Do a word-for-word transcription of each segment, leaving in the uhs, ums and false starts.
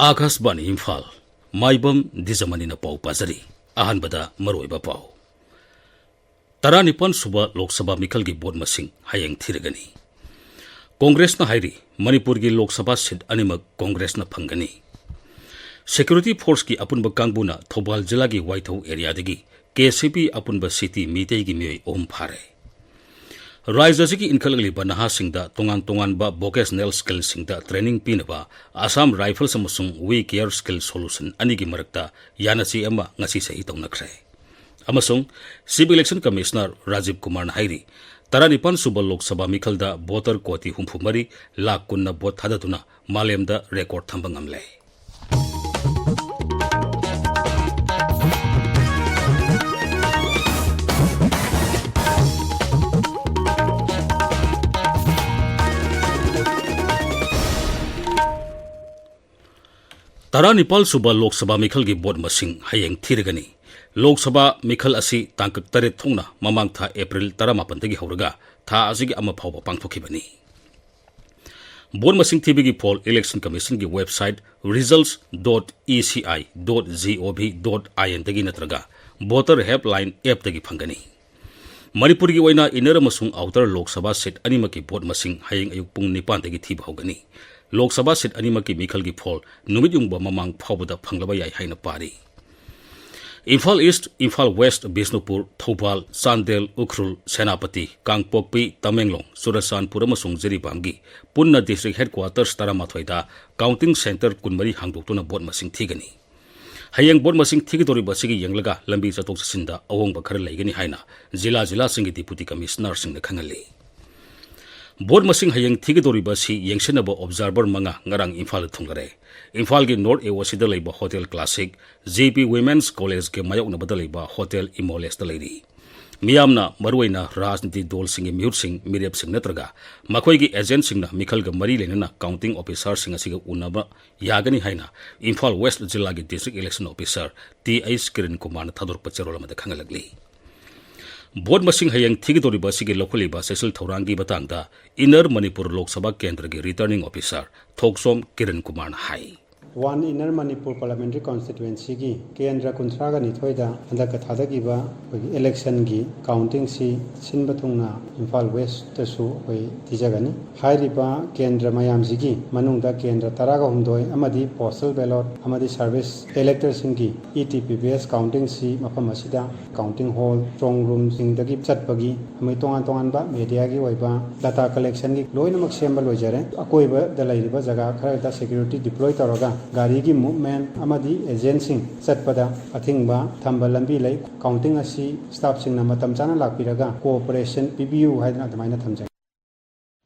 ꯑꯥꯀꯥꯁꯕꯥꯅꯤ ꯏꯝꯐꯥꯜ, ꯃꯥꯏꯕꯝ ꯗꯤꯖꯃꯅꯤꯅ ꯄꯥꯎ ꯄꯥꯖꯔꯤ꯫ ꯑꯍꯥꯟꯕꯗ ꯃꯔꯨꯑꯣꯏꯕ ꯄꯥꯎ꯫ ꯇꯔꯥꯅꯤꯄꯥꯟ ꯁꯨꯕ ꯂꯣꯛ ꯁꯚꯥ ꯃꯤꯈꯜꯒꯤ ꯚꯣꯠ ꯃꯁꯤꯡ ꯍꯌꯦꯡ ꯊꯤꯔꯒꯅꯤ꯫ ꯀꯣꯡꯒ꯭ꯔꯦꯁꯅ ꯍꯥꯏꯔꯤ, ꯃꯅꯤꯄꯨꯔꯒꯤ ꯂꯣꯛ ꯁꯚꯥ ꯁꯤꯠ ꯑꯅꯤꯃꯛ ꯀꯣꯡꯒ꯭ꯔꯦꯁꯅ ꯐꯪꯒꯅꯤ꯫ ꯁꯦꯀ꯭ꯌꯨꯔꯤꯇꯤ ꯐꯣꯔꯁꯀꯤ ꯑꯄꯨꯟꯕ ꯀꯥꯡꯕꯨꯅ ꯊꯧꯕꯥꯜ ꯖꯤꯂꯥꯒꯤ ꯋꯥꯏꯊꯧ ꯑꯦꯔꯤꯌꯥꯗꯒꯤ ꯀꯦ ꯁꯤ ꯄꯤ ꯑꯄꯨꯟꯕ ꯁꯤꯇꯤ ꯃꯤꯇꯩꯒꯤ ꯃꯤꯑꯣꯏ ꯑꯍꯨꯝ ꯐꯥꯔꯦ꯫ ꯔꯥꯖ꯭ꯌ ꯑꯁꯤꯒꯤ ꯏꯟꯈꯠꯂꯛꯂꯤꯕ ꯅꯍꯥꯁꯤꯡꯗ ꯇꯣꯉꯥꯟ ꯇꯣꯉꯥꯟꯕ vocational skillꯁꯤꯡꯗ training ꯄꯤꯅꯕ ꯑꯁꯥꯝ ꯔꯥꯏꯐꯜꯁ ꯑꯃꯁꯨꯡ We Care Skill Solution ꯑꯅꯤꯒꯤ ꯃꯔꯛꯇ ꯌꯥꯅꯆꯦ ꯑꯃ ꯉꯁꯤ ꯁꯍꯤ ꯇꯧꯅꯈ꯭ꯔꯦ꯫ ꯑꯃꯁꯨꯡ Chief Election Commissioner ꯔꯥꯖꯤꯕ ꯀꯨꯃꯥꯔꯅ ꯍꯥꯏꯔꯤ, ꯇꯔꯥꯅꯤꯄꯥꯟ ꯁꯨꯕ ꯂꯣꯛ ꯁꯚꯥ ꯃꯤꯈꯜꯗ voter ꯀꯣꯇꯤ ꯍꯨꯝꯐꯨ ꯃꯔꯤ ꯂꯥꯈ ꯀꯨꯟꯅ vote ꯊꯥꯗꯗꯨꯅ ꯃꯥꯂꯦꯝꯗ record ꯊꯝꯕ ꯉꯝꯂꯦ꯫ ꯇꯔꯥꯅꯤꯄꯥꯜ ꯁꯨꯕ ꯂꯣꯛ ꯁꯚꯥ ꯃꯤꯈꯜꯒꯤ vote ꯃꯁꯤꯡ ꯍꯌꯦꯡ ꯊꯤꯔꯒꯅꯤ꯫ ꯂꯣꯛ ꯁꯚꯥ ꯃꯤꯈꯜ ꯑꯁꯤ ꯇꯥꯡꯀꯛ ꯇꯔꯦꯠ ꯊꯣꯛꯅ ꯃꯃꯥꯡ ꯊꯥ ꯑꯦꯄ꯭ꯔꯤꯜ ꯇꯔꯥꯃꯥꯄꯟꯗꯒꯤ ꯍꯧꯔꯒ ꯊꯥ ꯑꯁꯤꯒꯤ ꯑꯃ ꯐꯥꯎꯕ ꯄꯥꯡꯊꯣꯛꯈꯤꯕꯅꯤ꯫ Vote ꯃꯁꯤꯡ ꯊꯤꯕꯒꯤ ꯐꯣꯜ Election Commissionꯒꯤ website results dot E C I dot gov dot in ꯗꯒꯤ ꯅꯠꯇ꯭ꯔꯒ Voter Helpline appꯇꯒꯤ ꯐꯪꯒꯅꯤ꯫ ꯃꯅꯤꯄꯨꯔꯒꯤ ꯑꯣꯏꯅ inner ꯑꯃꯁꯨꯡ outer ꯂꯣꯛ ꯁꯚꯥ seat ꯑꯅꯤꯃꯛꯀꯤ vote ꯃꯁꯤꯡ ꯍꯌꯦꯡ ꯑꯌꯨꯛ ꯄꯨꯡ ꯅꯤꯄꯥꯟꯗꯒꯤ ꯊꯤꯕ ꯍꯧꯒꯅꯤ꯫ ꯂꯣꯛ ꯁꯚꯥ seat ꯑꯅꯤꯃꯛꯀꯤ ꯃꯤꯈꯜꯒꯤ ꯐꯣꯜ ꯅꯨꯃꯤꯠ ꯌꯨꯡꯕ ꯃꯃꯥꯡ ꯐꯥꯎꯕꯗ ꯐꯪꯂꯕ ꯌꯥꯏ ꯍꯥꯏꯅ ꯄꯥꯔꯤ꯫ ꯏꯝꯐꯥꯜ East, ꯏꯝꯐꯥꯜ West, ꯕꯤꯁꯅꯨꯄꯨꯔ, ꯊꯧꯕꯥꯜ, ꯆꯥꯟꯗꯦꯜ, ꯎꯈ꯭ꯔꯨꯜ, ꯁꯦꯅꯥꯄꯇꯤ, ꯀꯥꯡꯄꯣꯛꯄꯤ, ꯇꯃꯦꯡꯂꯣꯡ, ꯆꯨꯔꯆꯥꯟꯄꯨꯔ ꯑꯃꯁꯨꯡ ꯖꯤꯔꯤꯕꯥꯝꯒꯤ ꯄꯨꯟꯅ district headquarters ꯇꯔꯥꯃꯥꯊꯣꯏꯗ counting centre ꯀꯨꯟꯃꯔꯤ ꯍꯥꯡꯗꯣꯛꯇꯨꯅ vote ꯃꯁꯤꯡ ꯊꯤꯒꯅꯤ꯫ ꯍꯌꯦꯡ vote ꯃꯁꯤꯡ ꯊꯤꯒꯗꯧꯔꯤꯕ ꯑꯁꯤꯒꯤ ꯌꯦꯡꯂꯒ ꯂꯝꯕꯤ ꯆꯠꯊꯣꯛ ꯆꯠꯁꯤꯟꯗ ꯑꯍꯣꯡꯕ ꯈꯔ ꯂꯩꯒꯅꯤ ꯍꯥꯏꯅ ꯖꯤꯂꯥ ꯖꯤꯂꯥꯁꯤꯡꯒꯤ Deputy Commissionerꯁꯤꯡꯅ ꯈꯪꯍꯜꯂꯤ꯫ Vote ꯃꯁꯤꯡ ꯍꯌꯦꯡ ꯊꯤꯒꯗꯧꯔꯤꯕ ꯑꯁꯤ ꯌꯦꯡꯁꯤꯟꯅꯕ observer ꯃꯉꯥ ꯉꯔꯥꯡ ꯏꯝꯐꯥꯜꯗ ꯊꯨꯡꯂꯔꯦ꯫ ꯏꯝꯐꯥꯜꯒꯤ North A O Cꯗ ꯂꯩꯕ Hotel Classic, J P Women's Collegeꯀꯤ ꯃꯥꯌꯣꯛꯅꯕꯗ ꯂꯩꯕ Hotel Imoleseꯇ ꯂꯩꯔꯤ꯫ ꯃꯤꯌꯥꯝꯅ, ꯃꯔꯨꯑꯣꯏꯅ ꯔꯥꯖꯅꯤꯇꯤ ꯗꯣꯜꯁꯤꯡꯒꯤ ꯃꯤꯍꯨꯠꯁꯤꯡ, ꯃꯤꯔꯦꯞꯁꯤꯡ ꯅꯠꯇ꯭ꯔꯒ ꯃꯈꯣꯏꯒꯤ agentꯁꯤꯡꯅ ꯃꯤꯈꯜꯒ ꯃꯔꯤ ꯂꯩꯅꯅ counting officerꯁꯤꯡ ꯑꯁꯤꯒ ꯎꯅꯕ ꯌꯥꯒꯅꯤ ꯍꯥꯏꯅ ꯏꯝꯐꯥꯜ West ꯖꯤꯂꯥꯒꯤ District Election Officer T H Kiran ꯀꯨꯃꯥꯔꯅ ꯊꯥꯗꯣꯔꯛꯄ ꯆꯦꯔꯣꯜ ꯑꯃꯗ ꯈꯪꯍꯜꯂꯛꯂꯤ꯫ Vote ꯃꯁꯤꯡ ꯍꯌꯦꯡ ꯊꯤꯒꯗꯧꯔꯤꯕ ꯑꯁꯤꯒꯤ ꯂꯧꯈꯠꯂꯤꯕ ꯆꯦꯛꯁꯤꯜ ꯊꯧꯔꯥꯡꯒꯤ ꯃꯇꯥꯡꯗ Inner ꯃꯅꯤꯄꯨꯔ ꯂꯣꯛ ꯁꯚꯥ ꯀꯦꯟꯗ꯭ꯔꯒꯤ Returning Officer ꯊꯣꯛꯆꯣꯝ ꯀꯤꯔꯟ ꯀꯨꯃꯥꯔꯅ ꯍꯥꯏ꯫ One Inner Manipur Parliamentary Constituencyꯒꯤ ꯀꯦꯟꯗ꯭ꯔ ꯀꯨꯟꯊ꯭ꯔꯥꯒ ꯅꯤꯊꯣꯏꯗ ꯍꯟꯗꯛꯀ ꯊꯥꯗꯈꯤꯕ ꯑꯩꯈꯣꯏꯒꯤ electionꯒꯤ countingꯁꯤ ꯁꯤꯟꯕ ꯊꯨꯡꯅ ꯏꯝꯐꯥꯜ Westꯇꯁꯨ ꯑꯩꯈꯣꯏ ꯊꯤꯖꯒꯅꯤ꯫ ꯍꯥꯏꯔꯤꯕ ꯀꯦꯟꯗ꯭ꯔ ꯃꯌꯥꯝꯁꯤꯒꯤ ꯃꯅꯨꯡꯗ ꯀꯦꯟꯗ꯭ꯔ ꯇꯔꯥꯒ ꯍꯨꯝꯗꯣꯏ ꯑꯃꯗꯤ postal ballot ꯑꯃꯗꯤ service electorꯁꯤꯡꯒꯤ E T P based countingꯁꯤ ꯃꯐꯝ ꯑꯁꯤꯗ counting hall, strong roomꯁꯤꯡꯗꯒꯤ ꯆꯠꯄꯒꯤ ꯑꯃꯗꯤ ꯇꯣꯉꯥꯟ ꯇꯣꯉꯥꯟꯕ mediaꯒꯤ ꯑꯣꯏꯕ data collectionꯒꯤ ꯂꯣꯏꯅꯃꯛ ꯁꯦꯝꯕ ꯂꯣꯏꯖꯔꯦ꯫ ꯑꯀꯣꯏꯕꯗ ꯂꯩꯔꯤꯕ ꯖꯒꯥ ꯈꯔꯗ security deploy ꯇꯧꯔꯒ ꯒꯥꯔꯤꯒꯤ movement ꯑꯃꯗꯤ agentꯁꯤꯡ ꯆꯠꯄꯗ ꯑꯊꯤꯡꯕ ꯊꯝꯕ ꯂꯝꯕꯤ ꯂꯩ꯫ Counting ꯑꯁꯤ staffꯁꯤꯡꯅ ꯃꯇꯝ ꯆꯥꯅ ꯂꯥꯛꯄꯤꯔꯒ cooperation ꯄꯤꯕꯤꯌꯨ ꯍꯥꯏꯗꯅ ꯑꯗꯨꯃꯥꯏꯅ ꯊꯝꯖꯒꯦ꯫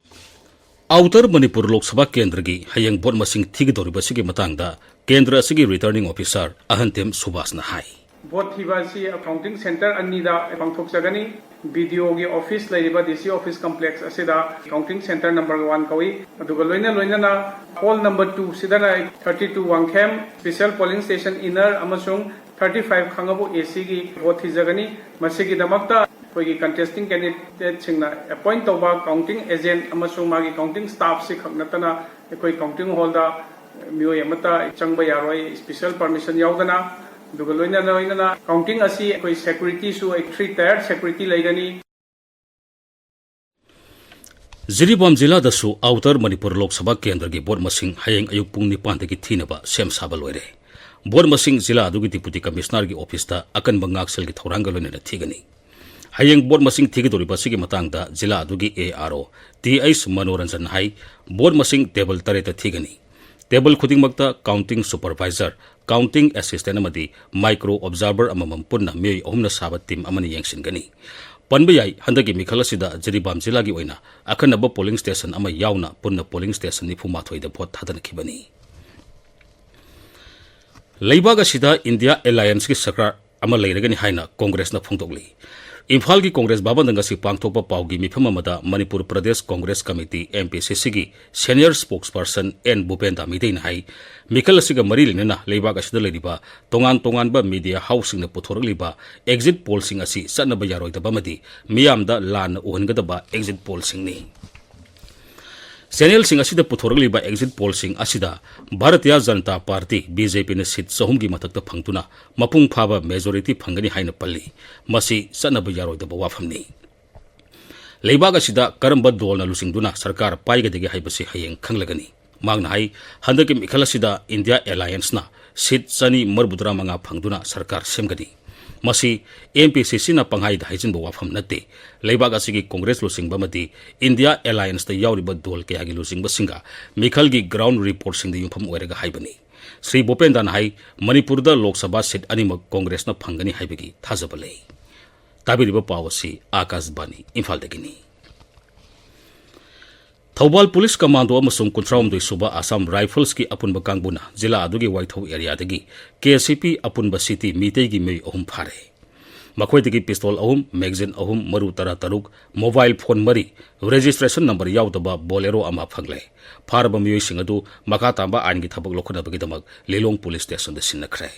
ꯑꯥꯎꯇꯔ ꯃꯅꯤꯄꯨꯔ ꯂꯣꯛ ꯁꯚꯥ ꯀꯦꯟꯗ꯭ꯔꯒꯤ ꯍꯌꯦꯡ ꯚꯣꯠ ꯃꯁꯤꯡ ꯊꯤꯒꯗꯧꯔꯤꯕꯁꯤꯒꯤ ꯃꯇꯥꯡꯗ ꯀꯦꯟꯗ꯭ꯔ ꯑꯁꯤꯒꯤ returning officer ꯑꯍꯟꯇꯦꯝ ꯁꯨꯕꯥꯁꯅ ꯍꯥꯏ꯫ ꯚꯣꯠ ꯊꯤꯕ ꯑꯁꯤ counting centre ꯑꯅꯤꯗ ꯄꯥꯡꯊꯣꯛꯆꯒꯅꯤ꯫ BDOꯒꯤ office ꯂꯩꯔꯤꯕ DC office complex ꯑꯁꯤꯗ counting centre number one ꯀꯧꯏ꯫ ꯑꯗꯨꯒ ꯂꯣꯏꯅ ꯂꯣꯏꯅꯅ hall number two ꯁꯤꯗꯅ thirty two Wangkhem special polling station inner ꯑꯃꯁꯨꯡ thirty five ꯈꯥꯡꯉꯕꯣꯛ ACꯒꯤ ꯚꯣꯠ ꯊꯤꯖꯒꯅꯤ꯫ ꯃꯁꯤꯒꯤꯗꯃꯛꯇ ꯑꯩꯈꯣꯏꯒꯤ contesting candidateꯁꯤꯡꯅ appoint ꯇꯧꯕ counting agent ꯑꯃꯁꯨꯡ ꯃꯥꯒꯤ counting staffꯁꯤ ꯈꯛ ꯅꯠꯇꯅ ꯑꯩꯈꯣꯏ counting hallꯗ ꯃꯤꯑꯣꯏ ꯑꯃꯠꯇ ꯆꯪꯕ ꯌꯥꯔꯣꯏ, special permission ꯌꯥꯎꯗꯅ꯫ ꯑꯗꯨꯒ ꯂꯣꯏꯅ ꯂꯣꯏꯅꯅ counting ꯑꯁꯤ ꯑꯩꯈꯣꯏ securityꯁꯨ ꯑꯩ three tiered security ꯂꯩꯒꯅꯤ꯫ ꯖꯤꯔꯤꯕꯥꯝ ꯖꯤꯂꯥꯗꯁꯨ ꯑꯥꯎꯇꯔ ꯃꯅꯤꯄꯨꯔ ꯂꯣꯛ ꯁꯚꯥ ꯀꯦꯟꯗ꯭ꯔꯒꯤ ꯚꯣꯠ ꯃꯁꯤꯡ ꯍꯌꯦꯡ ꯑꯌꯨꯛ ꯄꯨꯡ ꯅꯤꯄꯥꯟꯗꯒꯤ ꯊꯤꯅꯕ ꯁꯦꯝ ꯁꯥꯕ ꯂꯣꯏꯔꯦ꯫ ꯚꯣꯠ ꯃꯁꯤꯡ ꯖꯤꯂꯥ ꯑꯗꯨꯒꯤ deputy commissionerꯒꯤ officeꯇ ꯑꯀꯟꯕ ꯉꯥꯛꯁꯦꯜꯒꯤ ꯊꯧꯔꯥꯡꯒ ꯂꯣꯏꯅꯅ ꯊꯤꯒꯅꯤ꯫ ꯍꯌꯦꯡ ꯚꯣꯠ ꯃꯁꯤꯡ ꯊꯤꯒꯗꯧꯔꯤꯕ ꯑꯁꯤꯒꯤ ꯃꯇꯥꯡꯗ ꯖꯤꯂꯥ ꯑꯗꯨꯒꯤ ARO Th ꯃꯅꯣꯔꯟꯖꯟ ꯍꯥꯏ, ꯚꯣꯠ ꯃꯁꯤꯡ table ꯇꯔꯦꯠꯇ ꯊꯤꯒꯅꯤ꯫ Table ꯈꯨꯗꯤꯡꯃꯛꯇ counting supervisor, counting assistant ꯑꯃꯗꯤ micro observer ꯑꯃꯃꯝ ꯄꯨꯟꯅ ꯃꯤꯑꯣꯏ ꯑꯍꯨꯝꯅ ꯁꯥꯕ team ꯑꯃꯅ ꯌꯦꯡꯁꯤꯟꯒꯅꯤ꯫ ꯄꯟꯕ ꯌꯥꯏ, ꯍꯟꯗꯛꯀꯤ ꯃꯤꯈꯜ ꯑꯁꯤꯗ ꯖꯤꯔꯤꯕꯥꯝ ꯖꯤꯂꯥꯒꯤ ꯑꯣꯏꯅ ꯑꯈꯟꯅꯕ polling station ꯑꯃ ꯌꯥꯎꯅ ꯄꯨꯟꯅ polling station ꯅꯤꯐꯨ ꯃꯥꯊꯣꯏꯗ ꯚꯣꯠ ꯊꯥꯗꯅꯈꯤꯕꯅꯤ꯫ ꯂꯩꯕꯥꯛ ꯑꯁꯤꯗ India Allianceꯀꯤ ꯁꯔꯀꯥꯔ ꯑꯃ ꯂꯩꯔꯒꯅꯤ ꯍꯥꯏꯅ ꯀꯣꯡꯒ꯭ꯔꯦꯁꯅ ꯐꯣꯡꯗꯣꯛꯂꯤ꯫ ꯏꯝꯐꯥꯜꯒꯤ ꯀꯣꯡꯒ꯭ꯔꯦꯁ ꯚꯕꯟꯗ ꯉꯁꯤ ꯄꯥꯡꯊꯣꯛꯄ ꯄꯥꯎꯒꯤ ꯃꯤꯐꯝ ꯑꯃꯗ ꯃꯅꯤꯄꯨꯔ ꯄ꯭ꯔꯗꯦꯁ ꯀꯣꯡꯒ꯭ꯔꯦꯁ ꯀꯃꯤꯇꯤ, MPCCꯒꯤ senior spokesperson ꯑꯦꯟ ꯚꯨꯄꯦꯟꯗ ꯃꯤꯇꯩꯅ ꯍꯥꯏ, ꯃꯤꯈꯜ ꯑꯁꯤꯒ ꯃꯔꯤ ꯂꯩꯅꯅ ꯂꯩꯕꯥꯛ ꯑꯁꯤꯗ ꯂꯩꯔꯤꯕ ꯇꯣꯉꯥꯟ ꯇꯣꯉꯥꯟꯕ media houseꯁꯤꯡꯅ ꯄꯨꯊꯣꯔꯛꯂꯤꯕ exit pollꯁꯤꯡ ꯑꯁꯤ ꯆꯠꯅꯕ ꯌꯥꯔꯣꯏꯗꯕ ꯑꯃꯗꯤ ꯃꯤꯌꯥꯝꯗ ꯂꯥꯟꯅ ꯎꯍꯟꯒꯗꯕ exit pollꯁꯤꯡꯅꯤ꯫ ꯆꯦꯅꯦꯜꯁꯤꯡ ꯑꯁꯤꯗ ꯄꯨꯊꯣꯔꯛꯂꯤꯕ ꯑꯦꯛꯖꯤꯠ ꯄꯣꯜꯁꯤꯡ ꯑꯁꯤꯗ Bharatiya Janata party, B J ꯄꯤꯅ ꯁꯤꯠ ꯆꯍꯨꯝꯒꯤ ꯃꯊꯛꯇ ꯐꯪꯗꯨꯅ ꯃꯄꯨꯡ ꯐꯥꯕ ꯃꯦꯖꯣꯔꯤꯇꯤ ꯐꯪꯒꯅꯤ ꯍꯥꯏꯅ ꯄꯜꯂꯤ꯫ ꯃꯁꯤ ꯆꯠꯅꯕ ꯌꯥꯔꯣꯏꯗꯕ ꯋꯥꯐꯝꯅꯤ꯫ ꯂꯩꯕꯥꯛ ꯑꯁꯤꯗ ꯀꯔꯝꯕ ꯗꯣꯜꯅ ꯂꯨꯆꯤꯡꯗꯨꯅ ꯁꯔꯀꯥꯔ ꯄꯥꯏꯒꯗꯒꯦ ꯍꯥꯏꯕꯁꯤ ꯍꯌꯦꯡ ꯈꯪꯂꯒꯅꯤ꯫ ꯃꯍꯥꯛꯅ ꯍꯥꯏ, ꯍꯟꯗꯛꯀꯤ ꯃꯤꯈꯜ ꯑꯁꯤꯗ ꯏꯟꯗꯤꯌꯥ ꯑꯦꯂꯥꯏꯌꯦꯟꯁꯅ ꯁꯤꯠ ꯆꯅꯤ ꯃꯔꯤꯐꯨꯇꯔꯥ ꯃꯉꯥ ꯐꯪꯗꯨꯅ ꯁꯔꯀꯥꯔ ꯁꯦꯝꯒꯅꯤ꯫ ꯃꯁꯤ ꯑꯦꯝ ꯄꯤ ꯁꯤ ꯁꯤꯅ ꯄꯪꯍꯥꯏꯗ ꯍꯥꯏꯖꯤꯟꯕ ꯋꯥꯐꯝ ꯅꯠꯇꯦ꯫ ꯂꯩꯕꯥꯛ ꯑꯁꯤꯒꯤ ꯀꯣꯡꯒ꯭ꯔꯦꯁ ꯂꯨꯆꯤꯡꯕ ꯑꯃꯗꯤ ꯏꯟꯗꯤꯌꯥ ꯑꯦꯂꯥꯏꯌꯦꯟꯁꯇ ꯌꯥꯎꯔꯤꯕ ꯗꯣꯜ ꯀꯌꯥꯒꯤ ꯂꯨꯆꯤꯡꯕꯁꯤꯡꯒ ꯃꯤꯈꯜꯒꯤ ꯒ꯭ꯔꯥꯎꯟ ꯔꯤꯄꯣꯔꯠꯁꯤꯡꯗ ꯌꯨꯝꯐꯝ ꯑꯣꯏꯔꯒ ꯍꯥꯏꯕꯅꯤ꯫ ꯁ꯭ꯔꯤ ꯚꯨꯄꯦꯟꯗ꯭ꯔꯅ ꯍꯥꯏ, ꯃꯅꯤꯄꯨꯔꯗ ꯂꯣꯛ ꯁꯚꯥ ꯁꯤꯠ ꯑꯅꯤꯃꯛ ꯀꯣꯡꯒ꯭ꯔꯦꯁꯅ ꯐꯪꯒꯅꯤ ꯍꯥꯏꯕꯒꯤ ꯊꯥꯖꯕ ꯂꯩ꯫ ꯇꯥꯕꯤꯔꯤꯕ ꯄꯥꯎ ꯑꯁꯤ ꯑꯥꯀꯥꯁꯕꯥꯅꯤ ꯏꯝꯐꯥꯜꯗꯒꯤꯅꯤ꯫ ꯊꯧꯕꯥꯜ ꯄꯨꯂꯤꯁ ꯀꯃꯥꯟꯗꯣ ꯑꯃꯁꯨꯡ ꯀꯨꯟꯊ꯭ꯔꯥꯍꯨꯝꯗꯣꯏ ꯁꯨꯕ ꯑꯁꯥꯝ ꯔꯥꯏꯐꯜꯁꯀꯤ ꯑꯄꯨꯟꯕ ꯀꯥꯡꯕꯨꯅ ꯖꯤꯂꯥ ꯑꯗꯨꯒꯤ ꯋꯥꯏꯊꯧ ꯑꯦꯔꯤꯌꯥꯗꯒꯤ ꯀꯦ ꯁꯤ ꯄꯤ ꯑꯄꯨꯟꯕ ꯁꯤꯇꯤ ꯃꯤꯇꯩꯒꯤ ꯃꯤꯑꯣꯏ ꯑꯍꯨꯝ ꯐꯥꯔꯦ꯫ ꯃꯈꯣꯏꯗꯒꯤ ꯄꯤꯁꯇꯣꯜ ꯑꯍꯨꯝ, ꯃꯦꯒꯖꯤꯟ ꯑꯍꯨꯝ, ꯃꯔꯨ ꯇꯔꯥ ꯇꯔꯨꯛ, ꯃꯣꯕꯥꯏꯜ ꯐꯣꯟ ꯃꯔꯤ, ꯔꯦꯖꯤꯁꯇ꯭ꯔꯦꯁꯟ ꯅꯝꯕꯔ ꯌꯥꯎꯗꯕ ꯕꯣꯂꯦꯔꯣ ꯑꯃ ꯐꯪꯂꯦ꯫ ꯐꯥꯔꯕ ꯃꯤꯑꯣꯏꯁꯤꯡ ꯑꯗꯨ ꯃꯈꯥ ꯇꯥꯕ ꯑꯥꯏꯟꯒꯤ ꯊꯕꯛ ꯂꯧꯈꯠꯅꯕꯒꯤꯗꯃꯛ ꯂꯤꯂꯣꯡ ꯄꯨꯂꯤꯁ ꯁ꯭ꯇꯦꯁꯟꯗ ꯁꯤꯟꯅꯈ꯭ꯔꯦ꯫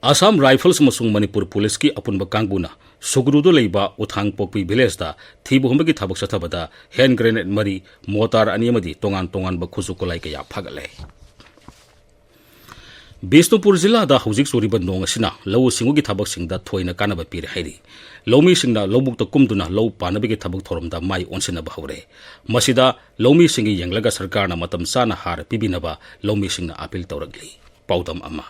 ꯑꯁꯥꯝ ꯔꯥꯏꯐꯜꯁ ꯑꯃꯁꯨꯡ ꯃꯅꯤꯄꯨꯔ ꯄꯨꯂꯤꯁꯀꯤ ꯑꯄꯨꯟꯕ ꯀꯥꯡꯕꯨꯅ ꯁꯨꯒ꯭ꯔꯨꯗ ꯂꯩꯕ ꯎꯊꯥꯡꯄꯣꯛꯄꯤ ꯚꯤꯂꯦꯖꯇ ꯊꯤꯕ ꯍꯨꯝꯕꯒꯤ ꯊꯕꯛ ꯆꯠꯊꯕꯗ ꯍꯦꯟ ꯒ꯭ꯔꯦꯅꯦꯗ ꯃꯔꯤ, ꯃꯣꯇꯥꯔ ꯑꯅꯤ ꯑꯃꯗꯤ ꯇꯣꯉꯥꯟ ꯇꯣꯉꯥꯟꯕ ꯈꯨꯠꯁꯨ ꯈꯨꯠꯂꯥꯏ ꯀꯌꯥ ꯐꯥꯒꯠꯂꯦ꯫ ꯕꯤꯁꯅꯨꯄꯨꯔ ꯖꯤꯂꯥꯗ ꯍꯧꯖꯤꯛ ꯆꯨꯔꯤꯕ ꯅꯣꯡ ꯑꯁꯤꯅ ꯂꯧꯎ ꯁꯤꯡꯎꯒꯤ ꯊꯕꯛꯁꯤꯡꯗ ꯊꯣꯏꯅ ꯀꯥꯟꯅꯕ ꯄꯤꯔꯦ ꯍꯥꯏꯔꯤ꯫ ꯂꯧꯃꯤꯁꯤꯡꯅ ꯂꯧꯕꯨꯛꯇ ꯀꯨꯝꯗꯨꯅ ꯂꯧ ꯄꯥꯟꯅꯕꯒꯤ ꯊꯕꯛ ꯊꯧꯔꯝꯗ ꯃꯥꯏ ꯑꯣꯟꯁꯤꯟꯅꯕ ꯍꯧꯔꯦ꯫ ꯃꯁꯤꯗ ꯂꯧꯃꯤꯁꯤꯡꯒꯤ ꯌꯦꯡꯂꯒ ꯁꯔꯀꯥꯔꯅ ꯃꯇꯝ ꯆꯥꯅ ꯍꯥꯔ ꯄꯤꯕꯤꯅꯕ ꯂꯧꯃꯤꯁꯤꯡꯅ ꯑꯥꯄꯤꯜ ꯇꯧꯔꯛꯂꯤ꯫ ꯄꯥꯎꯗꯝ ꯑꯃ꯫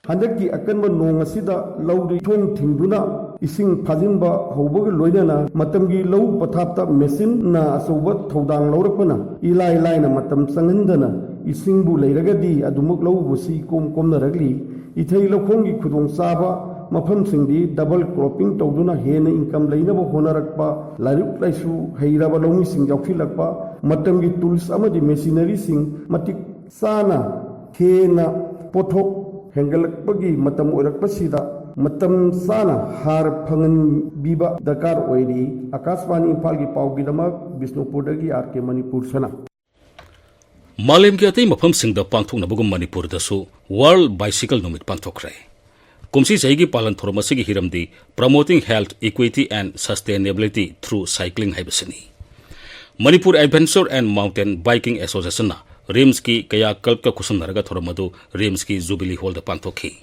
ꯍꯟꯗꯛꯀꯤ ꯑꯀꯟꯕ ꯅꯣꯡ ꯑꯁꯤꯗ ꯂꯧꯗꯨ ꯏꯊꯣꯡ ꯊꯤꯡꯗꯨꯅ ꯏꯁꯤꯡ ꯐꯥꯖꯤꯟꯕ ꯍꯧꯕꯒ ꯂꯣꯏꯅꯅ ꯃꯇꯝꯒꯤ ꯂꯧ ꯄꯊꯥꯞꯇ ꯃꯦꯆꯤꯟꯅ ꯑꯆꯧꯕ ꯊꯧꯗꯥꯡ ꯂꯧꯔꯛꯄꯅ ꯏꯂꯥꯏ ꯂꯥꯏꯅ ꯃꯇꯝ ꯆꯪꯍꯟꯗꯅ ꯏꯁꯤꯡꯕꯨ ꯂꯩꯔꯒꯗꯤ ꯑꯗꯨꯃꯛ ꯂꯧꯎꯕꯁꯤ ꯏꯀꯣꯝ ꯀꯣꯝꯅꯔꯛꯂꯤ꯫ ꯏꯊꯩ ꯂꯧꯈꯣꯡꯒꯤ ꯈꯨꯗꯣꯡꯆꯥꯕ ꯃꯐꯝꯁꯤꯡꯗꯤ ꯗꯕꯜ ꯀ꯭ꯔꯣꯞꯄꯤꯡ ꯇꯧꯗꯨꯅ ꯍꯦꯟꯅ ꯏꯟꯀꯝ ꯂꯩꯅꯕ ꯍꯣꯠꯅꯔꯛꯄ, ꯂꯥꯏꯔꯤꯛ ꯂꯥꯏꯁꯨ ꯍꯩꯔꯕ ꯂꯧꯃꯤꯁꯤꯡ ꯌꯥꯎꯁꯤꯜꯂꯛꯄ, ꯃꯇꯝꯒꯤ ꯇꯨꯜꯁ ꯑꯃꯗꯤ ꯃꯦꯆꯤꯅꯔꯤꯁꯤꯡ ꯃꯇꯤꯛ ꯆꯥꯅ ꯍꯦꯟꯅ ꯄꯣꯠꯊꯣꯛ ꯍꯦꯟꯒꯠꯂꯛꯄꯒꯤ ꯃꯇꯝ ꯑꯣꯏꯔꯛꯄꯁꯤꯗ ꯃꯇꯝ ꯆꯥꯅ ꯍꯥꯔ ꯐꯪꯍꯟꯕꯤꯕ ꯗꯔꯀꯥꯔ ꯑꯣꯏꯔꯤ꯫ ꯑꯀꯥꯁꯕꯥꯅꯤ ꯏꯝꯐꯥꯜꯒꯤ ꯄꯥꯎꯒꯤꯗꯃꯛ ꯕꯤꯁꯅꯨꯄꯨꯔꯗꯒꯤ ꯑꯥꯔ ꯀꯦ ꯃꯅꯤꯄꯨꯔ ꯁꯅꯥ꯫ ꯃꯥꯂꯦꯝꯒꯤ ꯑꯇꯩ ꯃꯐꯝꯁꯤꯡꯗ ꯄꯥꯡꯊꯣꯛꯅꯕꯒꯨꯝ ꯃꯅꯤꯄꯨꯔꯗꯁꯨ ꯋꯥꯔꯜꯗ ꯕꯥꯏꯁꯤꯀꯜ ꯅꯨꯃꯤꯠ ꯄꯥꯡꯊꯣꯛꯈ꯭ꯔꯦ꯫ ꯀꯨꯝꯁꯤ ꯆꯍꯤꯒꯤ ꯄꯥꯂꯟ ꯊꯧꯔꯝ ꯑꯁꯤꯒꯤ ꯍꯤꯔꯝꯗꯤ Promoting Health Equity and Sustainability Through Cycling ꯍꯥꯏꯕꯁꯤꯅꯤ꯫ Manipur Adventure and Mountain Biking Association-ꯅ ꯔꯤꯝꯁꯀꯤ ꯀꯌꯥ ꯀꯜꯞꯀ ꯈꯨꯠꯁꯝꯅꯔꯒ ꯊꯧꯔꯝ ꯑꯗꯨ ꯔꯤꯝꯁꯀꯤ ꯖꯨꯕꯤꯂꯤ ꯍꯣꯜꯗ ꯄꯥꯡꯊꯣꯛꯈꯤ꯫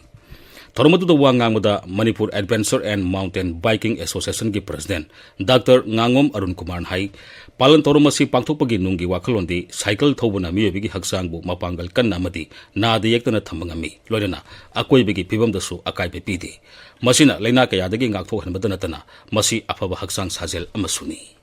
ꯊꯧꯔꯝ ꯑꯗꯨꯗ ꯋꯥ ꯉꯥꯡꯕꯗ ꯃꯅꯤꯄꯨꯔ Adventure and Mountain Biking Association-ꯒꯤ president ꯗꯥꯛꯇꯔ ꯉꯥꯉꯣꯝ ꯑꯔꯨꯟ ꯀꯨꯃꯥꯔꯅ ꯍꯥꯏ, ꯄꯥꯂꯟ ꯊꯧꯔꯝ ꯑꯁꯤ ꯄꯥꯡꯊꯣꯛꯄꯒꯤ ꯅꯨꯡꯒꯤ ꯋꯥꯈꯜꯂꯣꯟꯗꯤ ꯁꯥꯏꯀꯜ ꯊꯧꯕꯅ ꯃꯤꯑꯣꯏꯕꯒꯤ ꯍꯛꯆꯥꯡꯕꯨ ꯃꯄꯥꯡꯒꯜ ꯀꯟꯅ ꯑꯃꯗꯤ ꯅꯥꯗ ꯌꯦꯛꯇꯅ ꯊꯝꯕ ꯉꯝꯃꯤ, ꯂꯣꯏꯅꯅ ꯑꯀꯣꯏꯕꯒꯤ ꯐꯤꯕꯝꯗꯁꯨ ꯑꯀꯥꯏꯕ ꯄꯤꯗꯦ꯫ ꯃꯁꯤꯅ ꯂꯥꯏꯅꯥ ꯀꯌꯥꯗꯒꯤ ꯉꯥꯛꯊꯣꯛꯍꯟꯕꯗ ꯅꯠꯇꯅ ꯃꯁꯤ ꯑꯐꯕ ꯍꯛꯆꯥꯡ ꯁꯥꯖꯦꯜ ꯑꯃꯁꯨꯅꯤ꯫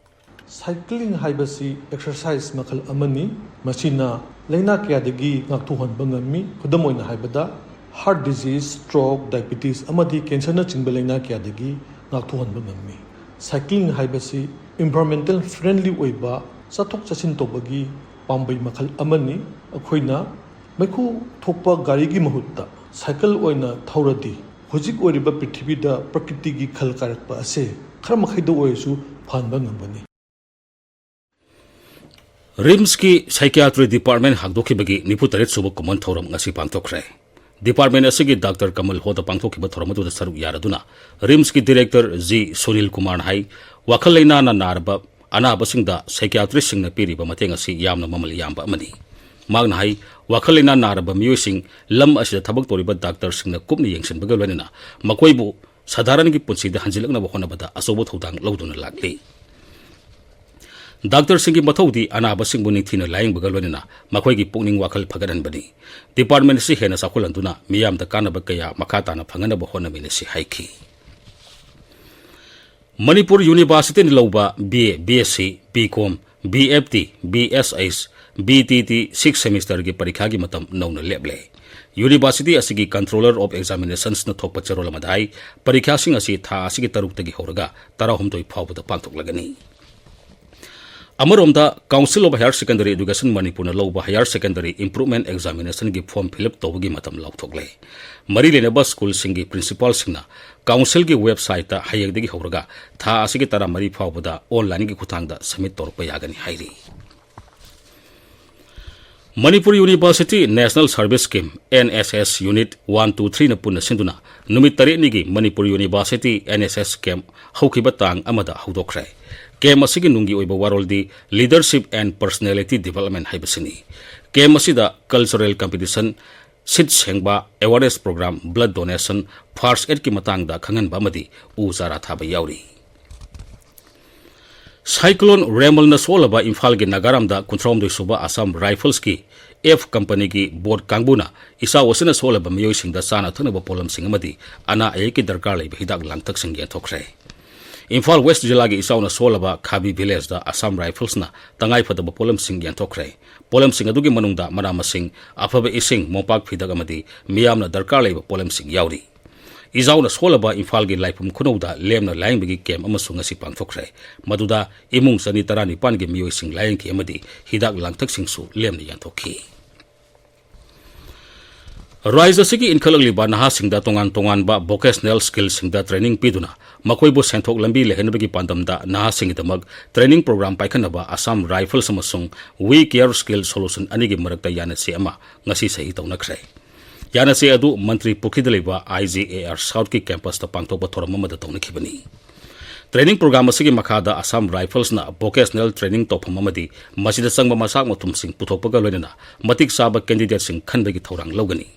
Cycling ꯍꯥꯏꯕꯁꯤ exercise ꯃꯈꯜ ꯑꯃꯅꯤ꯫ ꯃꯁꯤꯅ ꯂꯥꯏꯅꯥ ꯀꯌꯥꯗꯒꯤ ꯉꯥꯛꯊꯣꯛꯍꯟꯕ ꯉꯝꯃꯤ꯫ ꯈꯨꯗꯝ ꯑꯣꯏꯅ ꯍꯥꯏꯕꯗ, heart disease, stroke, diabetes ꯑꯃꯗꯤ cancer-ꯅꯆꯤꯡꯕ ꯂꯥꯏꯅꯥ ꯀꯌꯥꯗꯒꯤ ꯉꯥꯛꯊꯣꯛꯍꯟꯕ ꯉꯝꯃꯤ꯫ Cycling ꯍꯥꯏꯕꯁꯤ environmental friendly ꯑꯣꯏꯕ ꯆꯠꯊꯣꯛ ꯆꯠꯁꯤꯟ ꯇꯧꯕꯒꯤ ꯄꯥꯝꯕꯩ ꯃꯈꯜ ꯑꯃꯅꯤ꯫ ꯑꯩꯈꯣꯏꯅ ꯃꯩꯈꯨ ꯊꯣꯛꯄ ꯒꯥꯔꯤꯒꯤ ꯃꯍꯨꯠꯇ ꯁꯥꯏꯀꯜ ꯑꯣꯏꯅ ꯊꯧꯔꯗꯤ, ꯍꯧꯖꯤꯛ ꯑꯣꯏꯔꯤꯕ ꯄ꯭ꯔꯤꯊꯤꯕꯤꯗ ꯄ꯭ꯔꯀ꯭ꯔꯤꯇꯤꯒꯤ ꯈꯜ ꯀꯥꯏꯔꯛꯄ ꯑꯁꯦ ꯈꯔ ꯃꯈꯩꯗ ꯑꯣꯏꯔꯁꯨ ꯐꯍꯟꯕ ꯉꯝꯒꯅꯤ꯫ ꯔꯤꯝꯁꯀꯤ psychiatry department ꯍꯥꯡꯗꯣꯛꯈꯤꯕꯒꯤ ꯅꯤꯐꯨ ꯇꯔꯦꯠ ꯁꯨꯕ ꯀꯨꯝꯑꯣꯟ ꯊꯧꯔꯝ ꯉꯁꯤ ꯄꯥꯡꯊꯣꯛꯈ꯭ꯔꯦ꯫ Department ꯑꯁꯤꯒꯤ ꯗꯥꯛꯇꯔ ꯀꯃꯜ ꯍꯣꯜꯗ ꯄꯥꯡꯊꯣꯛꯈꯤꯕ ꯊꯧꯔꯝ ꯑꯗꯨꯗ ꯁꯔꯨꯛ ꯌꯥꯔꯗꯨꯅ ꯔꯤꯝꯁꯀꯤ director ꯖꯤ ꯁꯨꯅꯤꯜ ꯀꯨꯃꯥꯔꯅ ꯍꯥꯏ, ꯋꯥꯈꯜ ꯂꯩꯅꯥꯅ ꯅꯥꯔꯕ ꯑꯅꯥꯕꯁꯤꯡꯗ psychiatrist-ꯁꯤꯡꯅ ꯄꯤꯔꯤꯕ ꯃꯇꯦꯡ ꯑꯁꯤ ꯌꯥꯝꯅ ꯃꯃꯜ ꯌꯥꯝꯕ ꯑꯃꯅꯤ꯫ ꯃꯍꯥꯛꯅ ꯍꯥꯏ, ꯋꯥꯈꯜ ꯂꯩꯅꯥ ꯅꯥꯔꯕ ꯃꯤꯑꯣꯏꯁꯤꯡ ꯂꯝ ꯑꯁꯤꯗ ꯊꯕꯛ ꯇꯧꯔꯤꯕ ꯗꯥꯛꯇꯔꯁꯤꯡꯅ ꯀꯨꯞꯅ ꯌꯦꯡꯁꯤꯟꯕꯒ ꯂꯣꯏꯅꯅ ꯃꯈꯣꯏꯕꯨ ꯁꯥꯙꯥꯔꯟꯒꯤ ꯄꯨꯟꯁꯤꯗ ꯍꯟꯖꯤꯜꯂꯛꯅꯕ ꯍꯣꯠꯅꯕꯗ ꯑꯆꯧꯕ ꯊꯧꯗꯥꯡ ꯂꯧꯗꯨꯅ ꯂꯥꯛꯂꯤ꯫ ꯗꯥꯛꯇꯔꯁꯤꯡꯒꯤ ꯃꯊꯧꯗꯤ ꯑꯅꯥꯕꯁꯤꯡꯕꯨ ꯅꯤꯡꯊꯤꯅ ꯂꯥꯌꯦꯡꯕꯒ ꯂꯣꯏꯅꯅ ꯃꯈꯣꯏꯒꯤ ꯄꯨꯛꯅꯤꯡ ꯋꯥꯈꯜ ꯐꯒꯠꯍꯟꯕꯅꯤ꯫ Department ꯑꯁꯤ ꯍꯦꯟꯅ ꯆꯥꯎꯈꯠꯍꯟꯗꯨꯅ ꯃꯤꯌꯥꯝꯗ ꯀꯥꯟꯅꯕ ꯀꯌꯥ ꯃꯈꯥ ꯇꯥꯅ ꯐꯪꯍꯟꯅꯕ ꯍꯣꯠꯅꯃꯤꯟꯅꯁꯤ ꯍꯥꯏꯈꯤ꯫ ꯃꯅꯤꯄꯨꯔ University-ꯅ ꯂꯧꯕ B A, B S C, B Com, B F T, B S H, B T T six semester-ꯒꯤ ꯄꯔꯤꯈꯥꯒꯤ ꯃꯇꯝ ꯅꯧꯅ ꯂꯦꯞꯂꯦ꯫ University ꯑꯁꯤꯒꯤ Controller of Examinations-ꯅ ꯊꯣꯛꯄ ꯆꯦꯔꯣꯜ ꯑꯃꯗ ꯍꯥꯏ, ꯄꯔꯤꯈꯥꯁꯤꯡ ꯑꯁꯤ ꯊꯥ ꯑꯁꯤꯒꯤ ꯇꯔꯨꯛꯇꯒꯤ ꯍꯧꯔꯒ ꯇꯔꯥꯍꯨꯝꯗꯣꯏ ꯐꯥꯎꯕꯗ ꯄꯥꯡꯊꯣꯛꯂꯒꯅꯤ꯫ ꯑꯃꯔꯣꯝꯗ, Council of Higher Secondary Education ꯃꯅꯤꯄꯨꯔꯅ ꯂꯧꯕ Higher Secondary Improvement Examination-ꯒꯤ form fill up ꯇꯧꯕꯒꯤ ꯃꯇꯝ ꯂꯥꯎꯊꯣꯛꯂꯦ꯫ ꯃꯔꯤ ꯂꯩꯅꯕ ꯁ꯭ꯀꯨꯜꯁꯤꯡꯒꯤ principal-ꯁꯤꯡꯅ council-ꯒꯤ website-ꯇ ꯍꯌꯦꯡꯗꯒꯤ ꯍꯧꯔꯒ ꯊꯥ ꯑꯁꯤꯒꯤ ꯇꯔꯥꯃꯔꯤ ꯐꯥꯎꯕꯗ online-ꯒꯤ ꯈꯨꯠꯊꯥꯡꯗ submit ꯇꯧꯔꯛꯄ ꯌꯥꯒꯅꯤ ꯍꯥꯏꯔꯤ꯫ Manipur University National Service Scheme, N S S Unit one, two, three-ꯅ ꯄꯨꯟꯅ ꯁꯤꯟꯗꯨꯅ ꯅꯨꯃꯤꯠ ꯇꯔꯦꯠꯅꯤꯒꯤ Manipur University N S S camp ꯍꯧꯈꯤꯕ ꯇꯥꯡ ꯑꯃꯗ ꯍꯧꯗꯣꯛꯈ꯭ꯔꯦ꯫ ꯀꯦꯝꯞ ꯑꯁꯤꯒꯤ ꯅꯨꯡꯒꯤ ꯑꯣꯏꯕ ꯋꯥꯔꯣꯜꯗꯤ Leadership and Personality Development ꯍꯥꯏꯕꯁꯤꯅꯤ꯫ ꯀꯦꯝꯞ ꯑꯁꯤꯗ cultural competition, ꯁꯤꯠ ꯁꯦꯡꯕ, awareness program, blood donation, first aidꯀꯤ ꯃꯇꯥꯡꯗ ꯈꯪꯍꯟꯕ ꯑꯃꯗꯤ ꯎ ꯆꯥꯔꯥ ꯊꯥꯕ ꯌꯥꯎꯔꯤ꯫ ꯁꯥꯏꯀ꯭ꯂꯣꯟ ꯔꯦꯃꯜꯅ ꯁꯣꯛꯍꯜꯂꯕ ꯏꯝꯐꯥꯜꯒꯤ ꯅꯥꯒꯥꯔꯥꯝꯗ ꯀꯨꯟꯊ꯭ꯔꯥꯍꯨꯝꯗꯣꯏ ꯁꯨꯕ ꯑꯁꯥꯝ ꯔꯥꯏꯐꯜꯁꯀꯤ F ꯀꯝꯄꯅꯤꯒꯤ ꯕꯣꯠ ꯀꯥꯡꯕꯨꯅ ꯏꯆꯥꯎ ꯑꯁꯤꯅ ꯁꯣꯛꯍꯜꯂꯕ ꯃꯤꯑꯣꯏꯁꯤꯡꯗ ꯆꯥꯅ ꯊꯛꯅꯕ ꯄꯣꯠꯂꯝꯁꯤꯡ ꯑꯃꯗꯤ ꯑꯅꯥ ꯑꯌꯦꯛꯀꯤ ꯗꯔꯀꯥꯔ ꯂꯩꯕ ꯍꯤꯗꯥꯛ ꯂꯥꯡꯊꯛꯁꯤꯡ ꯌꯦꯟꯊꯣꯛꯈ꯭ꯔꯦ꯫ ꯏꯝꯐꯥꯜ ꯋꯦꯁ꯭ꯠ ꯖꯤꯂꯥꯒꯤ ꯏꯆꯥꯎꯅ ꯁꯣꯛꯍꯜꯂꯕ ꯈꯥꯕꯤ ꯚꯤꯂꯦꯖꯇ ꯑꯁꯥꯝ ꯔꯥꯏꯐꯜꯁꯅ ꯇꯉꯥꯏ ꯐꯗꯕ ꯄꯣꯠꯂꯝꯁꯤꯡ ꯌꯦꯟꯊꯣꯛꯈ꯭ꯔꯦ꯫ ꯄꯣꯠꯂꯝꯁꯤꯡ ꯑꯗꯨꯒꯤ ꯃꯅꯨꯡꯗ ꯃꯅꯥ ꯃꯁꯤꯡ, ꯑꯐꯕ ꯏꯁꯤꯡ, ꯃꯣꯝꯄꯥꯛ ꯐꯤꯗꯛ ꯑꯃꯗꯤ ꯃꯤꯌꯥꯝꯅ ꯗꯔꯀꯥꯔ ꯂꯩꯕ ꯄꯣꯠꯂꯝꯁꯤꯡ ꯌꯥꯎꯔꯤ꯫ ꯏꯖꯥꯎꯅ ꯁꯣꯛꯍꯜꯂꯕ ꯏꯝꯐꯥꯜꯒꯤ ꯂꯥꯏꯐꯝ ꯈꯨꯅꯧꯗ ꯂꯦꯝꯅ ꯂꯥꯌꯦꯡꯕꯒꯤ ꯀꯦꯝꯞ ꯑꯃꯁꯨ ꯉꯁꯤ ꯄꯥꯡꯊꯣꯛꯈ꯭ꯔꯦ꯫ ꯃꯗꯨꯗ ꯏꯃꯨꯡ ꯆꯅꯤ ꯇꯔꯥꯅꯤꯄꯥꯟꯒꯤ ꯃꯤꯑꯣꯏꯁꯤꯡ ꯂꯥꯌꯦꯡꯈꯤ ꯑꯃꯗꯤ ꯍꯤꯗꯥꯛ ꯂꯥꯡꯊꯛꯁꯤꯡꯁꯨ ꯂꯦꯝꯅ ꯌꯦꯟꯊꯣꯛꯈꯤ꯫ ꯔꯥꯖ꯭ꯌ ꯑꯁꯤꯒꯤ ꯏꯟꯈꯠꯂꯛꯂꯤꯕ ꯅꯍꯥꯁꯤꯡꯗ ꯇꯣꯉꯥꯟ ꯇꯣꯉꯥꯟꯕ vocational skillꯁꯤꯡꯗ training ꯄꯤꯗꯨꯅ ꯃꯈꯣꯏꯕꯨ ꯁꯦꯟꯊꯣꯛ ꯂꯝꯕꯤ ꯂꯩꯍꯟꯅꯕꯒꯤ ꯄꯥꯟꯗꯝꯗ ꯅꯍꯥꯁꯤꯡꯒꯤꯗꯃꯛ training program ꯄꯥꯏꯈꯠꯅꯕ ꯑꯁꯥꯝ ꯔꯥꯏꯐꯜꯁ ꯑꯃꯁꯨꯡ We Care Skill Solution ꯑꯅꯤꯒꯤ ꯃꯔꯛꯇ ꯌꯥꯅꯁꯦ ꯑꯃ ꯉꯁꯤ ꯁꯍꯤ ꯇꯧꯅꯈ꯭ꯔꯦ꯫ ꯌꯥꯅꯁꯦ ꯑꯗꯨ ꯃꯟꯇ꯭ꯔꯤ ꯄꯨꯈ꯭ꯔꯤꯗ ꯂꯩꯕ I G A R Southꯀꯤ campusꯇ ꯄꯥꯡꯊꯣꯛꯄ ꯊꯧꯔꯝ ꯑꯃꯗ ꯇꯧꯅꯈꯤꯕꯅꯤ꯫ Training program ꯑꯁꯤꯒꯤ ꯃꯈꯥꯗ ꯑꯁꯥꯝ ꯔꯥꯏꯐꯜꯁꯅ vocational training ꯇꯧꯐꯝ ꯑꯃꯗꯤ ꯃꯁꯤꯗ ꯆꯪꯕ ꯃꯆꯥꯛ ꯃꯊꯨꯝꯁꯤꯡ ꯄꯨꯊꯣꯛꯄꯒ ꯂꯣꯏꯅꯅ ꯃꯇꯤꯛ ꯆꯥꯕ candidateꯁꯤꯡ ꯈꯟꯕꯒꯤ ꯊꯧꯔꯥꯡ ꯂꯧꯒꯅꯤ꯫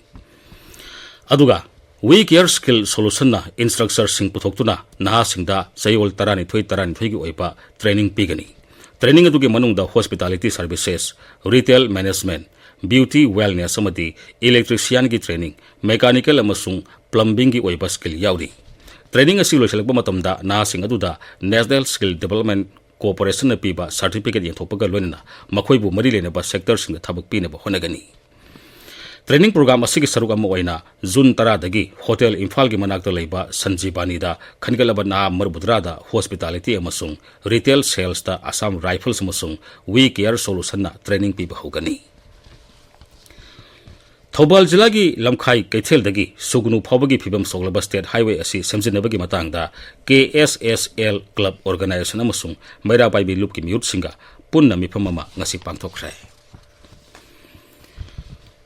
ꯑꯗꯨꯒ We Care Skill Solutionꯅ instructorꯁꯤꯡ ꯄꯨꯊꯣꯛꯇꯨꯅ ꯅꯍꯥꯁꯤꯡꯗ ꯆꯌꯣꯜ ꯇꯔꯥꯅꯤꯊꯣꯏ ꯇꯔꯥꯅꯤꯊꯣꯏꯒꯤ ꯑꯣꯏꯕ training ꯄꯤꯒꯅꯤ꯫ Training ꯑꯗꯨꯒꯤ ꯃꯅꯨꯡꯗ hospitality services, retail management, beauty wellness ꯑꯃꯗꯤ electricianꯒꯤ training, mechanical ꯑꯃꯁꯨꯡ plumbingꯒꯤ ꯑꯣꯏꯕ skill ꯌꯥꯎꯔꯤ꯫ Training ꯑꯁꯤ ꯂꯣꯏꯁꯤꯜꯂꯛꯄ ꯃꯇꯝꯗ ꯅꯍꯥꯁꯤꯡ ꯑꯗꯨꯗ National Skill Development Corporationꯅ ꯄꯤꯕ certificate ꯌꯦꯟꯊꯣꯛꯄꯒ ꯂꯣꯏꯅꯅ ꯃꯈꯣꯏꯕꯨ ꯃꯔꯤ ꯂꯩꯅꯕ sectorꯁꯤꯡꯗ ꯊꯕꯛ ꯄꯤꯅꯕ ꯍꯣꯠꯅꯒꯅꯤ꯫ Training program ꯑꯁꯤꯒꯤ ꯁꯔꯨꯛ ꯑꯃ ꯑꯣꯏꯅ ꯖꯨꯟ ꯇꯔꯥꯗꯒꯤ ꯍꯣꯇꯦꯜ ꯏꯝꯐꯥꯜꯒꯤ ꯃꯅꯥꯛꯇ ꯂꯩꯕ ꯁꯟꯖꯤꯕꯥꯅꯤꯗ ꯈꯟꯒꯠꯂꯕ ꯅꯍꯥ ꯃꯔꯤꯐꯨꯇꯔꯥꯗ hospitality ꯑꯃꯁꯨꯡ retail salesꯇ ꯑꯁꯥꯝ ꯔꯥꯏꯐꯜꯁ ꯑꯃꯁꯨꯡ We Care Solutionꯅ training ꯄꯤꯕ ꯍꯧꯒꯅꯤ꯫ ꯊꯧꯕꯥꯜ ꯖꯤꯂꯥꯒꯤ ꯂꯝꯈꯥꯏ ꯀꯩꯊꯦꯜꯗꯒꯤ ꯁꯨꯒꯅꯨ ꯐꯥꯎꯕꯒꯤ ꯐꯤꯕꯝ ꯁꯣꯛꯂꯕ state highway ꯑꯁꯤ ꯁꯦꯝꯖꯤꯟꯅꯕꯒꯤ ꯃꯇꯥꯡꯗ K S S L club organization ꯑꯃꯁꯨꯡ ꯃꯩꯔꯥ ꯄꯥꯏꯕꯤ ꯂꯨꯞꯀꯤ ꯃꯤꯍꯨꯠꯁꯤꯡꯒ ꯄꯨꯟꯅ ꯃꯤꯐꯝ ꯑꯃ ꯉꯁꯤ ꯄꯥꯡꯊꯣꯛꯈ꯭ꯔꯦ꯫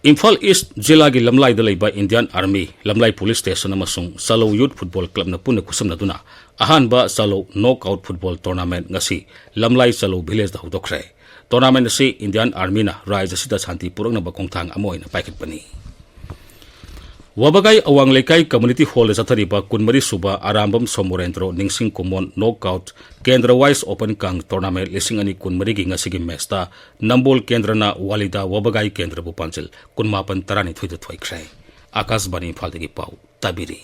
ꯏꯝꯐꯥꯜ ꯏꯁ꯭ꯠ ꯖꯤꯂꯥꯒꯤ ꯂꯝꯂꯥꯏꯗ ꯂꯩꯕ ꯏꯟꯗꯤꯌꯥꯟ ꯑꯥꯔꯃꯤ, ꯂꯝꯂꯥꯏ ꯄꯨꯂꯤꯁ ꯁ꯭ꯇꯦꯁꯟ ꯑꯃꯁꯨꯡ ꯆꯥꯂꯧ ꯌꯨꯊ ꯐꯨꯠꯕꯣꯜ ꯀ꯭ꯂꯕꯅ ꯄꯨꯟꯅ ꯈꯨꯠꯁꯝꯅꯗꯨꯅ ꯑꯍꯥꯟꯕ ꯆꯥꯂꯧ ꯅꯣꯛ ꯑꯥꯎꯠ ꯐꯨꯠꯕꯣꯜ ꯇꯣꯔꯅꯥꯃꯦꯟꯠ ꯉꯁꯤ ꯂꯝꯂꯥꯏ ꯆꯥꯂꯧ ꯚꯤꯂꯦꯖꯇ ꯍꯧꯗꯣꯛꯈ꯭ꯔꯦ꯫ ꯇꯣꯔꯅꯥꯃꯦꯟꯠ ꯑꯁꯤ ꯏꯟꯗꯤꯌꯥꯟ ꯑꯥꯔꯃꯤꯅ ꯔꯥꯏꯖ꯭ꯌ ꯑꯁꯤꯗ ꯁꯥꯟꯇꯤ ꯄꯨꯔꯛꯅꯕ ꯈꯣꯡꯊꯥꯡ ꯑꯃ ꯑꯣꯏꯅ ꯄꯥꯏꯈꯠꯄꯅꯤ꯫ ꯋꯥꯕꯒꯥꯏ ꯑꯋꯥꯡ ꯂꯩꯀꯥꯏ ꯀꯝꯃ꯭ꯌꯨꯅꯤꯇꯤ ꯍꯣꯜꯗ ꯆꯠꯊꯔꯤꯕ ꯀꯨꯟꯃꯔꯤ ꯁꯨꯕ ꯑꯔꯥꯝꯕꯝ ꯁꯣꯃꯣꯔꯦꯟꯗ꯭ꯔꯣ ꯅꯤꯡꯁꯤꯡ ꯀꯨꯃꯣꯟ ꯅꯣꯛ ꯑꯥꯎꯠ ꯀꯦꯟꯗ꯭ꯔ ꯋꯥꯏꯁ ꯑꯣꯄꯟ ꯀꯥꯡ ꯇꯣꯔꯅꯥꯃꯦꯟꯠ ꯂꯤꯁꯤꯡ ꯑꯅꯤ ꯀꯨꯟꯃꯔꯤꯒꯤ ꯉꯁꯤꯒꯤ ꯃꯦꯆꯇ ꯅꯝꯕꯣꯜ ꯀꯦꯟꯗ꯭ꯔꯅ ꯋꯥꯂꯤꯗꯥ ꯋꯥꯕꯒꯥꯏ ꯀꯦꯟꯗ꯭ꯔꯕꯨ ꯄꯥꯟꯖꯤꯜ ꯀꯨꯟꯃꯥꯄꯟ ꯇꯔꯥꯅꯤꯊꯣꯏꯗ ꯊꯣꯏꯈ꯭ꯔꯦ꯫ ꯑꯥꯀꯥꯁꯕꯥꯅꯤ ꯏꯝꯐꯥꯜꯗꯒꯤ ꯄꯥꯎ ꯇꯥꯕꯤꯔꯤ꯫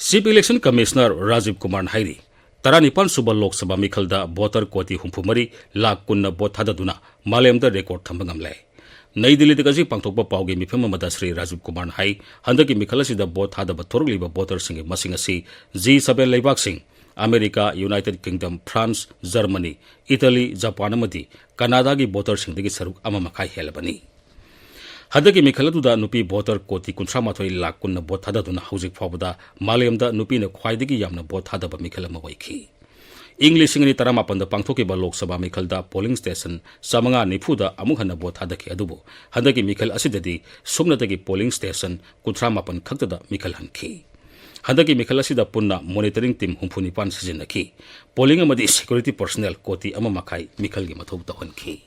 ꯆꯤꯐ ꯏꯂꯦꯛꯁꯟ ꯀꯃꯤꯁꯅꯔ ꯔꯥꯖꯤꯕ ꯀꯨꯃꯥꯔꯅ ꯍꯥꯏꯔꯤ, ꯇꯔꯥꯅꯤꯄꯥꯟ ꯁꯨꯕ ꯂꯣꯛ ꯁꯚꯥ ꯃꯤꯈꯜꯗ ꯚꯣꯇꯔ ꯀꯣꯇꯤ ꯍꯨꯝꯐꯨ ꯃꯔꯤ ꯂꯥꯈ ꯀꯨꯟꯅ ꯚꯣꯠ ꯊꯥꯗꯗꯨꯅ ꯃꯥꯂꯦꯝꯗ ꯔꯦꯀꯣꯔꯗ ꯊꯝꯕ ꯉꯝꯂꯦ꯫ ꯅꯩ ꯗꯤꯜꯂꯤꯗ ꯉꯁꯤ ꯄꯥꯡꯊꯣꯛꯄ ꯄꯥꯎꯒꯤ ꯃꯤꯐꯝ ꯑꯃꯗ ꯁ꯭ꯔꯤ ꯔꯥꯖꯤꯕ ꯀꯨꯃꯥꯔꯅ ꯍꯥꯏ, ꯍꯟꯗꯛꯀꯤ ꯃꯤꯈꯜ ꯑꯁꯤꯗ ꯚꯣꯠ ꯊꯥꯗꯕ ꯊꯣꯔꯛꯂꯤꯕ ꯚꯣꯇꯔꯁꯤꯡꯒꯤ ꯃꯁꯤꯡ ꯑꯁꯤ ꯖꯤ ꯁꯚꯦꯟ ꯂꯩꯕꯥꯛꯁꯤꯡ, America, United Kingdom, France, Germany, Italy, Japan ꯑꯃꯗꯤ ꯀꯅꯥꯗꯥꯒꯤ ꯚꯣꯇꯔꯁꯤꯡꯗꯒꯤ ꯁꯔꯨꯛ ꯑꯃ ꯃꯈꯥꯏ ꯍꯦꯜꯂꯕꯅꯤ꯫ ꯍꯟꯗꯛꯀꯤ ꯃꯤꯈꯜ ꯑꯗꯨꯗ ꯅꯨꯄꯤ ꯚꯣꯇꯔ ꯀꯣꯇꯤ ꯀꯨꯟꯊ꯭ꯔꯥ ꯃꯥꯊꯣꯏ ꯂꯥꯈ ꯀꯨꯟꯅ ꯚꯣꯠ ꯊꯥꯗꯗꯨꯅ ꯍꯧꯖꯤꯛ ꯐꯥꯎꯕꯗ ꯃꯥꯂꯦꯝꯗ ꯅꯨꯄꯤꯅ ꯈ꯭ꯋꯥꯏꯗꯒꯤ ꯌꯥꯝꯅ ꯚꯣꯠ ꯊꯥꯗꯕ ꯃꯤꯈꯜ ꯑꯃ ꯑꯣꯏꯈꯤ꯫ ꯏꯪ ꯂꯤꯁꯤꯡ ꯑꯅꯤ ꯇꯔꯥꯃꯥꯄꯟꯗ ꯄꯥꯡꯊꯣꯛꯈꯤꯕ ꯂꯣꯛ ꯁꯚꯥ ꯃꯤꯈꯜꯗ ꯄꯣꯂꯤꯡ ꯁ꯭ꯇꯦꯁꯟ ꯆꯥꯃꯉꯥ ꯅꯤꯐꯨꯗ ꯑꯃꯨꯛ ꯍꯟꯅ ꯚꯣꯠ ꯊꯥꯗꯈꯤ, ꯑꯗꯨꯕꯨ ꯍꯟꯗꯛꯀꯤ ꯃꯤꯈꯜ ꯑꯁꯤꯗꯗꯤ ꯁꯨꯞꯅꯇꯒꯤ ꯄꯣꯂꯤꯡ ꯁ꯭ꯇꯦꯁꯟ ꯀꯨꯟꯊ꯭ꯔꯥ ꯃꯥꯄꯟ ꯈꯛꯇꯗ ꯃꯤꯈꯜ ꯍꯟꯈꯤ꯫ ꯍꯟꯗꯛꯀꯤ ꯃꯤꯈꯜ ꯑꯁꯤꯗ ꯄꯨꯟꯅ ꯃꯣꯅꯤꯇꯔꯤꯡ ꯇꯤꯝ ꯍꯨꯝꯐꯨ ꯅꯤꯄꯥꯟ ꯁꯤꯖꯤꯟꯅꯈꯤ꯫ ꯄꯣꯂꯤꯡ ꯑꯃꯗꯤ ꯁꯦꯀ꯭ꯌꯨꯔꯤꯇꯤ ꯄꯔꯁꯅꯦꯜ ꯀꯣꯇꯤ ꯑꯃ ꯃꯈꯥꯏ ꯃꯤꯈꯜꯒꯤ ꯃꯊꯧ ꯇꯧꯍꯟꯈꯤ꯫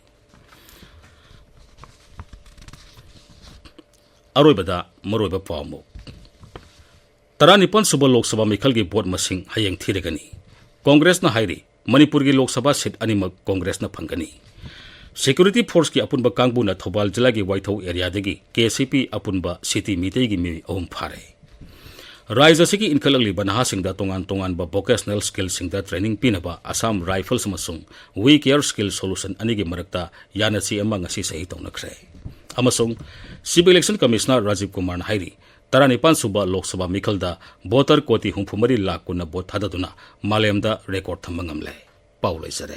ꯑꯔꯣꯏꯕꯗ ꯃꯔꯨꯑꯣꯏꯕ ꯄꯥꯎ ꯑꯃꯨꯛ꯫ ꯇꯔꯥꯅꯤꯄꯥꯟ ꯁꯨꯕ ꯂꯣꯛ ꯁꯚꯥ ꯃꯤꯈꯜꯒꯤ ꯚꯣꯠ ꯃꯁꯤꯡ ꯍꯌꯦꯡ ꯊꯤꯔꯒꯅꯤ꯫ ꯀꯣꯡꯒ꯭ꯔꯦꯁꯅ ꯍꯥꯏꯔꯤ, ꯃꯅꯤꯄꯨꯔꯒꯤ ꯂꯣꯛ ꯁꯚꯥ ꯁꯤꯠ ꯑꯅꯤꯃꯛ ꯀꯣꯡꯒ꯭ꯔꯦꯁꯅ ꯐꯪꯒꯅꯤ꯫ ꯁꯦꯀ꯭ꯌꯨꯔꯤꯇꯤ ꯐꯣꯔꯁꯀꯤ ꯑꯄꯨꯟꯕ ꯀꯥꯡꯕꯨꯅ ꯊꯧꯕꯥꯜ ꯖꯤꯂꯥꯒꯤ ꯋꯥꯏꯊꯧ ꯑꯦꯔꯤꯌꯥꯗꯒꯤ ꯀꯦ ꯁꯤ ꯄꯤ ꯑꯄꯨꯟꯕ ꯁꯤꯇꯤ ꯃꯤꯇꯩꯒꯤ ꯃꯤꯑꯣꯏ ꯑꯍꯨꯝ ꯐꯥꯔꯦ꯫ ꯔꯥꯏꯖ꯭ꯌ ꯑꯁꯤꯒꯤ ꯏꯟꯈꯠꯂꯛꯂꯤꯕ ꯅꯍꯥꯁꯤꯡꯗ ꯇꯣꯉꯥꯟ ꯇꯣꯉꯥꯟꯕ ꯚꯣꯀꯦꯁꯅꯦꯜ ꯁ꯭ꯀꯤꯜꯁꯤꯡꯗ ꯇ꯭ꯔꯦꯅꯤꯡ ꯄꯤꯅꯕ ꯑꯁꯥꯝ ꯔꯥꯏꯐꯜꯁ ꯑꯃꯁꯨꯡ ꯋꯤ ꯀꯦꯌꯔ ꯁ꯭ꯀꯤꯜ ꯁꯣꯂꯨꯁꯟ ꯑꯅꯤꯒꯤ ꯃꯔꯛꯇ ꯌꯥꯅꯆꯦ ꯑꯃ ꯉꯁꯤ ꯁꯍꯤ ꯇꯧꯅꯈ꯭ꯔꯦ꯫ ꯑꯃꯁꯨꯡ ꯆꯤꯐ ꯏꯂꯦꯛꯁꯟ ꯀꯃꯤꯁꯅꯔ ꯔꯥꯖꯤꯕ ꯀꯨꯃꯥꯔꯅ ꯍꯥꯏꯔꯤ, ꯇꯔꯥꯅꯤꯄꯥꯟ ꯁꯨꯕ ꯂꯣꯛ ꯁꯚꯥ ꯃꯤꯈꯜꯗ ꯚꯣꯇꯔ ꯀꯣꯇꯤ ꯍꯨꯝꯐꯨ ꯃꯔꯤ ꯂꯥꯈ ꯀꯨꯟꯅ ꯚꯣꯠ ꯊꯥꯗꯗꯨꯅ ꯃꯥꯂꯦꯝꯗ ꯔꯦꯀꯣꯔꯗ ꯊꯝꯕ ꯉꯝꯂꯦ꯫ ꯄꯥꯎ ꯂꯣꯏꯖꯔꯦ꯫